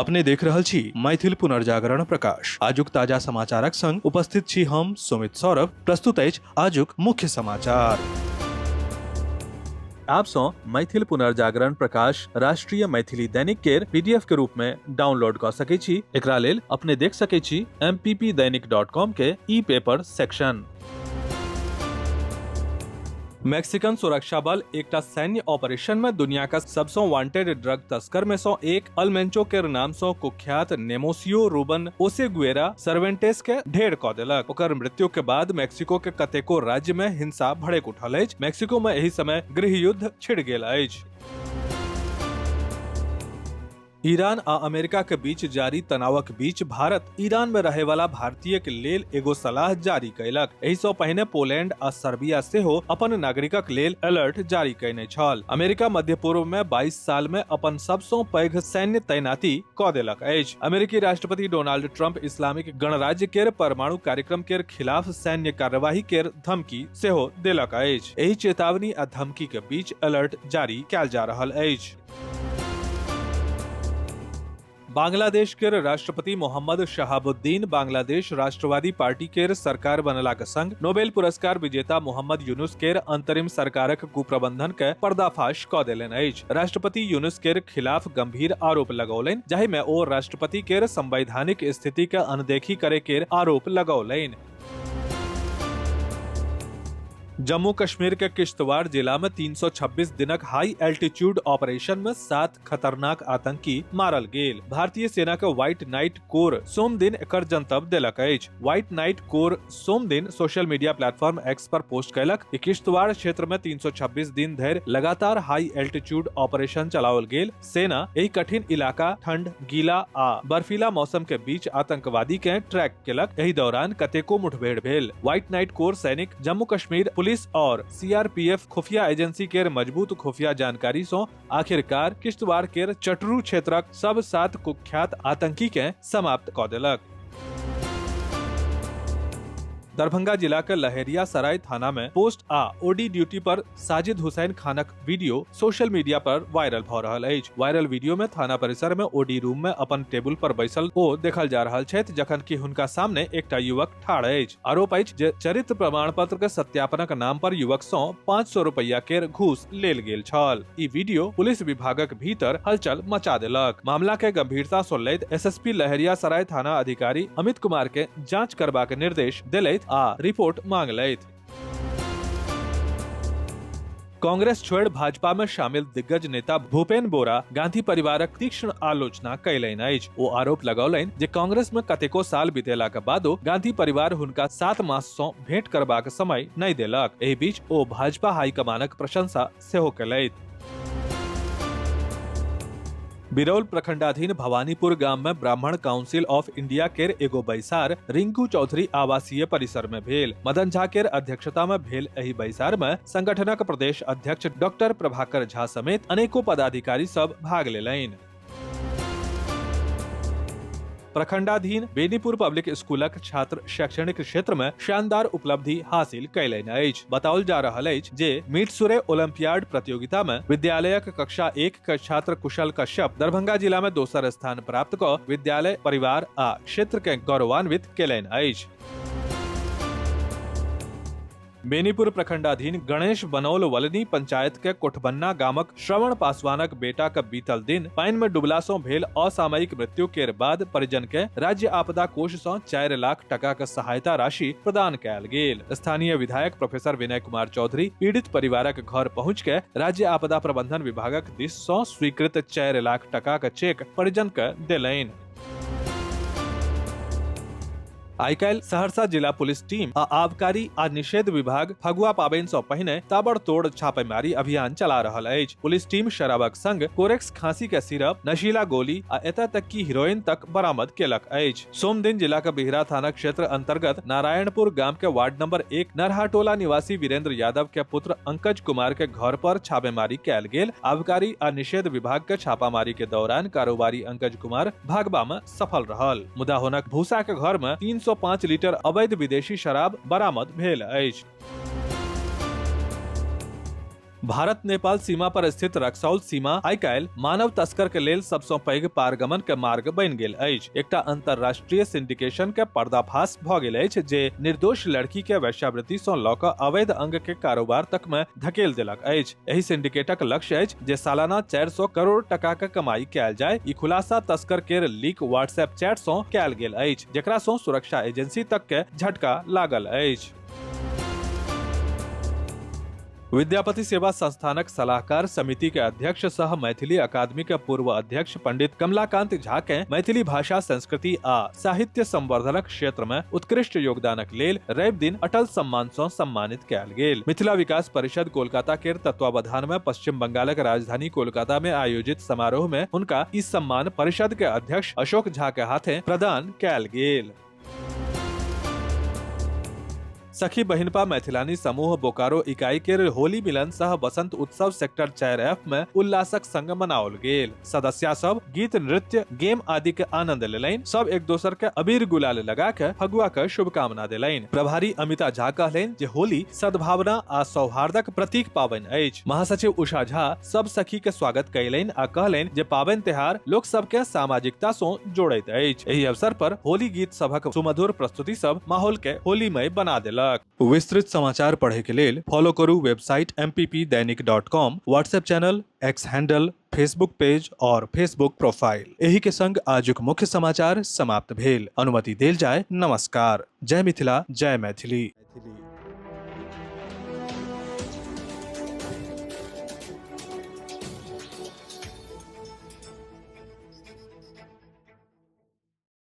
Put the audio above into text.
अपने देख रहल छी मैथिल पुनर्जागरण प्रकाश। आजुक ताजा समाचारक संग उपस्थित छी हम सुमित सौरभ। प्रस्तुत अछि आजुक मुख्य समाचार। आप सँ मैथिल पुनर्जागरण प्रकाश राष्ट्रीय मैथिली दैनिक केर पीडीएफ के रूप में डाउनलोड कऽ सकै छी। एकरा लेल अपने देख सकै छी mppdainik.com के ई पेपर सेक्शन। मैक्सिकन सुरक्षा बल एकटा सैन्य ऑपरेशन में दुनिया का सबसे वांटेड ड्रग तस्कर में सौ एक अल मेंचो के नाम सौ कुख्यात नेमोसियो रूबन ओसेगुएरा सर्वेंटेस के ढेर क देलक। ओकर मृत्यु के बाद मैक्सिको के कतेको राज्य में हिंसा भड़क उठल अछि। मैक्सिको में एहि समय गृह युद्ध छिड़ गेल अछि। ईरान आ अमेरिका के बीच जारी तनावक बीच भारत ईरान में रहे वाला भारतीय के लेल एगो सलाह जारी कयलक। एहि सँ पहिने पोलैंड आ सर्बिया सेहो अपन नागरिकक लेल अलर्ट जारी कयने छल। अमेरिका मध्य पूर्व में 22 साल में अपन सबसँ पैघ सैन्य तैनाती क देलक अछि। अमेरिकी राष्ट्रपति डोनाल्ड ट्रंप इस्लामिक गणराज्य केर परमाणु कार्यक्रम केर खिलाफ सैन्य कार्यवाही केर धमकी सेहो देलक अछि। एहि चेतावनी आ धमकी के बीच अलर्ट जारी कयल जा रहल अछि। बांग्लादेश के राष्ट्रपति मोहम्मद शहाबुद्दीन बांग्लादेश राष्ट्रवादी पार्टी के सरकार बनला के संग नोबेल पुरस्कार विजेता मोहम्मद यूनुस के अंतरिम सरकारक कुप्रबंधन के पर्दाफाश क देलनि अछि। राष्ट्रपति यूनुस के खिलाफ गंभीर आरोप लगौलनि, जाहि में ओ राष्ट्रपति के संवैधानिक स्थिति के अनदेखी करे के आरोप लगौलनि। जम्मू कश्मीर के किश्तवाड़ जिला में 326 दिनक हाई एल्टीट्यूड ऑपरेशन में 7 खतरनाक आतंकी मारल गेल। भारतीय सेना के व्हाइट नाइट कोर सोम दिन एकर जनतब देलक अछि। व्हाइट नाइट कोर सोम दिन सोशल मीडिया प्लेटफॉर्म एक्स पर पोस्ट कयलक कि किश्तवाड़ क्षेत्र में 326 दिन धरि लगातार हाई एल्टीट्यूड ऑपरेशन चलाओल गेल। सेना एहि कठिन इलाका, ठंड, गीला आ बर्फीला मौसम के बीच आतंकवादी के ट्रैक केलक। एहि दौरान कतेको मुठभेड़ भेल। व्हाइट नाइट कोर सैनिक जम्मू कश्मीर पुलिस और सीआरपीएफ खुफिया एजेंसी के मजबूत खुफिया जानकारी सं आखिरकार किश्तवाड़ के चटरू क्षेत्रक सब 7 कुख्यात आतंकी के समाप्त क देलक। दरभंगा जिला के लहेरियासराय थाना में पोस्ट आ ओडी ड्यूटी पर साजिद हुसैन खानक वीडियो सोशल मीडिया पर वायरल भ रहल अछि। वायरल वीडियो में थाना परिसर में ओडी रूम में अपन टेबुल पर बैसल ओ देखल जा रहल छथि, जखन कि हुनका सामने एकटा युवक ठाढ़ अछि। आरोप अछि जे चरित्र प्रमाण पत्र के सत्यापनक नाम पर युवक सं 500 रुपया केर घूस लेल गेल छल। ई वीडियो पुलिस विभागक भीतर हलचल मचा देलक। मामला के गंभीरता सं लैत एसएसपी लहेरियासराय थाना अधिकारी अमित कुमार के जांच करबाक निर्देश देलथि आ रिपोर्ट मांगलथि। कांग्रेस छोड़ि भाजपा में शामिल दिग्गज नेता भूपेन बोरा गांधी परिवारक तीक्ष्ण आलोचना कयलनि अछि। ओ आरोप लगौलनि जे कांग्रेस में कतेको साल बितेलाक बादो गांधी परिवार हुनका 7 मास सं भेंट करबाक समय नहि देलक। एहि बीच ओ भाजपा हाईकमानक प्रशंसा सेहो कयलथि। बिरौल प्रखंडाधीन भवानीपुर गाम में ब्राह्मण काउंसिल ऑफ इंडिया केर एगो बैसार रिंकू चौधरी आवासीय परिसर में भेल। मदन झा केर अध्यक्षता में भेल एहि बैसार में संगठनक प्रदेश अध्यक्ष डॉक्टर प्रभाकर झा समेत अनेको पदाधिकारी सब भाग लेलनि। प्रखंडाधीन बेनीपुर पब्लिक स्कूलक छात्र शैक्षणिक क्षेत्र में शानदार उपलब्धि हासिल कयलनि अछि। बताओल जा रहल अछि जे मीटसुरे ओलंपियाड प्रतियोगिता में विद्यालयक कक्षा 1 के छात्र कुशल कश्यप दरभंगा जिला में दोसर स्थान प्राप्त क विद्यालय परिवार आ क्षेत्र के गौरवान्वित कयलनि अछि। बेनीपुर प्रखंडाधीन गणेश बनौल वलनी पंचायत के कोठबन्ना गामक श्रवण पासवानक बेटा के बीतल दिन पानि में डूबला सं भेल असामयिक मृत्यु के बाद परिजन के राज्य आपदा कोष सं 4 लाख टका के सहायता राशि प्रदान कयल गेल। स्थानीय विधायक प्रोफेसर विनय कुमार चौधरी पीड़ित परिवारक घर पहुंच के राज्य आपदा प्रबंधन विभागक दिस सं स्वीकृत 4 लाख टका के चेक परिजन के देलनि। आइ काल्हि सहरसा जिला पुलिस टीम आ आबकारी आ निषेध विभाग फगुआ पाबनि सँ पहिने ताबड़तोड़ छापेमारी अभियान चला रहल अछि। पुलिस टीम शराबक संग कोरेक्स खांसी के सिरप, नशीला गोली आ एतय तक कि हीरोइन तक बरामद केलक अछि। सोमदिन जिला के बिहरा थाना क्षेत्र अंतर्गत नारायणपुर गाम के वार्ड नंबर 1 नरहाटोला निवासी वीरेंद्र यादव के पुत्र अंकज कुमार के घर पर छापेमारी कयल गेल। आबकारी आ निषेध विभाग के छापामारी के दौरान कारोबारी अंकज कुमार भागबा में सफल रहल, मुदा हुनक भूसा के घर में 305 लीटर अवैध विदेशी शराब बरामद भेल अछि। भारत नेपाल सीमा पर स्थित रक्सौल सीमा आइ काल्हि मानव तस्कर के लेल सबसँ पैघ पारगमन के मार्ग बनि गेल अछि। एकटा अंतर्राष्ट्रीय सिंडिकेशन के पर्दाफाश भऽ गेल अछि जे निर्दोष लड़की के वेश्यावृत्ति सँ लऽ कऽ अवैध अंग के कारोबार तक में धकेल देलक अछि। एहि सिंडिकेटक लक्ष्य अछि जे सालाना 400 करोड़ टका के कमाई कयल जाय। ई खुलासा तस्कर केर लीक व्हाट्सएप चैट सँ कयल गेल अछि, जेकरा सँ सुरक्षा एजेंसी तक के झटका लागल अछि। विद्यापति सेवा संस्थानक सलाहकार समिति के अध्यक्ष सह मैथिली अकादमी के पूर्व अध्यक्ष पंडित कमलाकांत झा के मैथिली भाषा, संस्कृति आ साहित्य संवर्धनक क्षेत्र में उत्कृष्ट योगदानक लेल रवि दिन अटल सम्मान सँ सम्मानित कयल गेल। मिथिला विकास परिषद कोलकाता के तत्वावधान में पश्चिम बंगालक राजधानी कोलकाता में आयोजित समारोह में हुनका ई सम्मान परिषद के अध्यक्ष अशोक झा के हाथे प्रदान कयल गेल। सखी बहिनपा मैथिलानी समूह बोकारो इकाई के होली मिलन सह बसंत उत्सव सेक्टर 4F में उल्लासक संग मनाओल गेल। सदस्य सब गीत, नृत्य, गेम आदि के आनंद लेलनि। सब एक दोसर के अबीर गुलाल लगा के फगुआ के शुभकामना देलनि। प्रभारी अमिता झा कहलनि जे होली सद्भावना आ सौहार्दक प्रतीक पाबनि अछि। महासचिव उषा झा सब सखी के स्वागत कयलनि आ कहलनि जे पाबनि त्योहार लोक सबके सामाजिकता सँ जोड़ैत अछि। एहि अवसर पर होली गीत सभक सुमधुर प्रस्तुति सब माहौल के होलीमय बना देलक। विस्तृत समाचार पढ़े के लेल फॉलो करू website mppdainik.com, WhatsApp channel, X handle, Facebook page और फेसबुक प्रोफाइल। एही के संग आजुक मुख्य समाचार समाप्त भेल। अनुमति देल जाय। नमस्कार। जय मिथिला, जय मैथिली।